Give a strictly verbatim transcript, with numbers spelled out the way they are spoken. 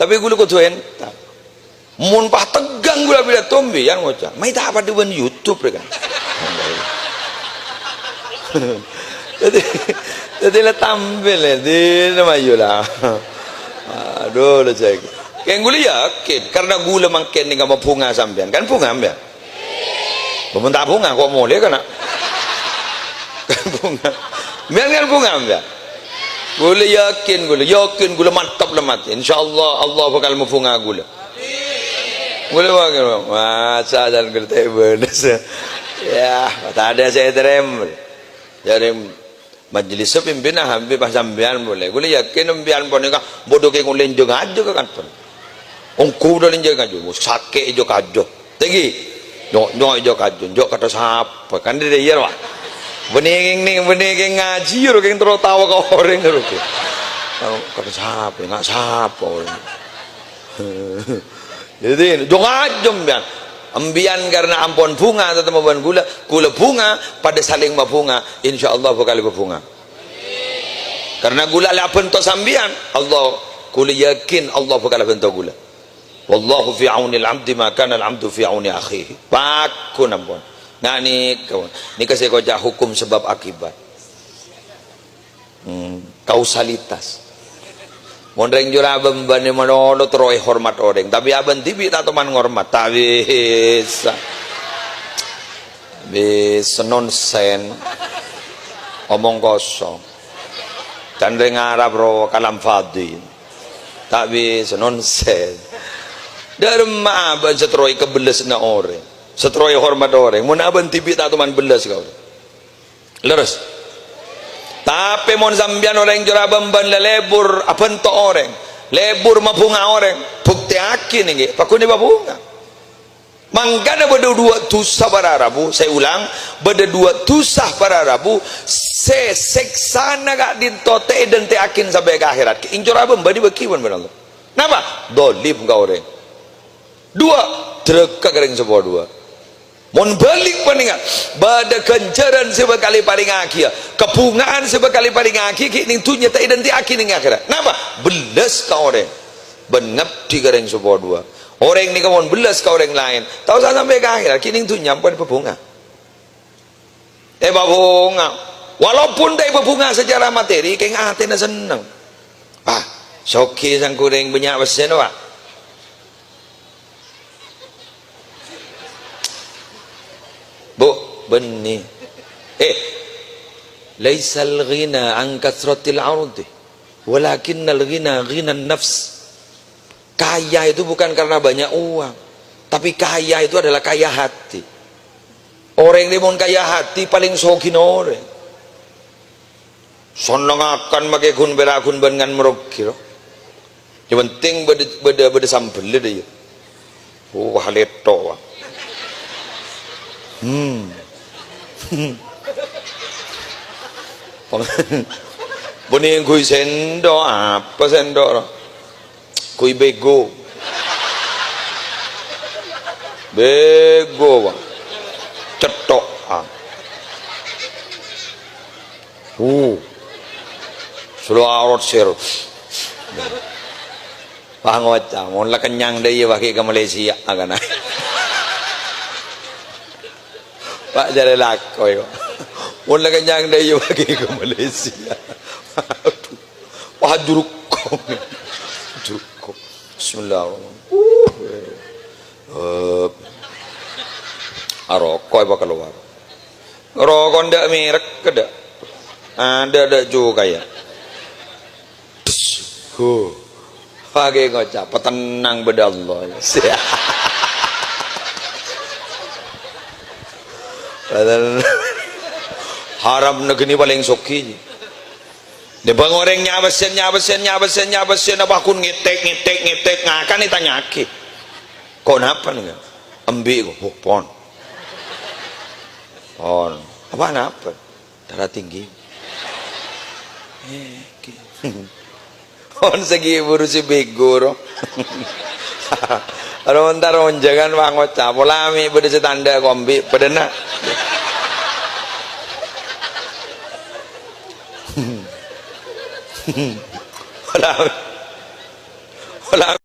Tapè ghulâ kodhu èntar. Mon pas tegghâng ghulâ pidato, sampèyan ngoca', "Mè' ta' padâ bân YouTube rè, kan?" Dhâddhi, dhâddhi la tampil, ya, dhina mayu la. Adu, la cè'. Kèng ghulâ yakin, karna ghulâ mangkèn nèka mabhunga sampèyan, kan bhunga sampèyan? Mon ta' bhunga, kok molè kana'? Kan bhunga. Sampèyan kan bhunga, sampèyan? Ghulâ yakin, ghulâ yakin, ghulâ mantep la matè. Insyaallah, Allah bhâkal mabhunga ghulâ. Ghulâ yakin, masa jhân ghulâ ta' bâles. Ya, tadâ' sè ètarèma. Jârèya majelis pimpinanna hampir pas sampèyan polè. Ghulâ yakin sampèyan panèka bâdâ kèng ollè jhâ-kajhâ ka kantor. Ongghu bâdâ ollè jhâ-kajhâ, sakè' jhâ-kajhâ. Tèngghi. Nyok-nyok jhâ-kajhâ, jhâ' kata sapa? Kan dhâddhi iyâ, Pak. Bânnè kèng nè, bânnè kèng ngajhi, ro kèng terro tao ka orèng, ro. Kata sapa? Nga' sapa orèng? Dhâddhi, jhâ-kajhâ sampèyan. Sampèyan karna ampon bhunga tatemmo bân ghulâ, ghulâ bhunga, padâ salèng mabhunga, insyaallah bhâkal bhâbhunga. Karna ghulâ la abhânto sampèyan, Allah, ghulâ yakin Allah bhâkal abhânto ghulâ. "Wallahu fi aunil abdi ma kana al abdu fi auni akhihi." Paghun ampon. Nah, nèka, nèka sè èkoca' hukum sebab akibat. Hmm, kausalitas. Mon rèng Jhurabâmban malolo terro èhormat orèng, tapè abâ' dhibi' ta' toman ngormat, ta' bisa. Bisa nonsen. Omong kosong. Can rèng Arab ro kalam fadhi. Ta' bisa nonsen. Dâremma abâ' sè terro èkabellâsana orèng, sè terro èhormat orèng. Mon abâ' dhibi' ta' toman bellâs ka orèng. Lerres. Tapè mon sampèyan orèng Jhurabâmban la lebur abhânto orèng, lebur mabhunga orèng, buktèyaghi nèngghi, paghun èpabhunga. Mangkana bâdâ duwâ' dhusa para rabu, saya ulang, bâdâ duwâ' dhusa para rabu, sè sèksana ka'dinto ta' èdhântè'aghi sampè' ka akhèrat. Èng Jhurabâmban èbâghi bân Allah. Napa? Dholim ka orèng. Duwâ', dreka ka rèng sè poduwâ. Mon bâlik panèka, bâdâ ghânjhârân sè bhâkal èparèngaghi, kabhunga'an sè bhâkal èparèngaghi ghi' nèng dhunnya ta' èdhântè'aghi nèng akhèrat. Napa? Bellâs ka orèng. Bân ngabdi ka rèng sè poduwâ. Orèng nèka mon bellâs ka orèng laèn, ta' osa sampè' ka akhèrat, ghi' nèng dhunnya ampon bhâbhunga. Èpabhunga. Walaupun ta' èpabhunga secara materi, kèng atèna senneng. Wah, soghi sangkorèng bânnya' pèssèna, Pak. Bu, bânnè. Eh, "Laisal ghina an katsratil ardi, walakinnal ghina ghinan nafs." Kaya itu bukan karena banyak uang, tapi kaya itu adalah kaya hati. Orèng rè mon kaya hati, palèng sogina orèng. Sennengngakan makè ghun pèra' ghun bân ngan maroghi, ro. Sè pentèng bâdâ, bâdâ, bâdâ sambellâ, dâ, iyâ. Oh, wah, lètho', wah. Hmm. Bânnè ngangghuy sendok, apa sendok, ro? Kui bego. Bego, Bang. Cetthok, ah. Uh. Solo arot ser. Wah, ngoca', mon la kennyang dâ' iyâ bâgi ka Malaysia, akana. Pak, jârèya lako, yâ. Mon la kennyang dâ' iyâ bâgi ka Malaysia. Aduh. Wah, jurukong. Jurukong. Bismillahirrahmanirrahim. Uh, eh. Aroko' èpakalowar. Roko' ndâ' merek, dâ'. Adâ', dâ' jukaya. Huh. Paghi ngoca', "Patennang bâdâ Allah." Patennang. Haram negghâni palèng soghi. Nèbâng orèng nyabessèn, nyabessèn, nyabessèn, nyabessèn, apa kun ngètèk, ngètèk, ngètèk, ngakan ètanya'aghi. "Kok napa, nèka?" "Embi', kok." "Oh, pon." "Pon." "Apa napa?" "Darah tinggi." Eh, ki-, pon sè ghi' buru sè bego, ro. Ro entar onjhângan, wah, ngoca', "Pola mè' bâdâ sè tandhâ kombi', padâna." Pola, pola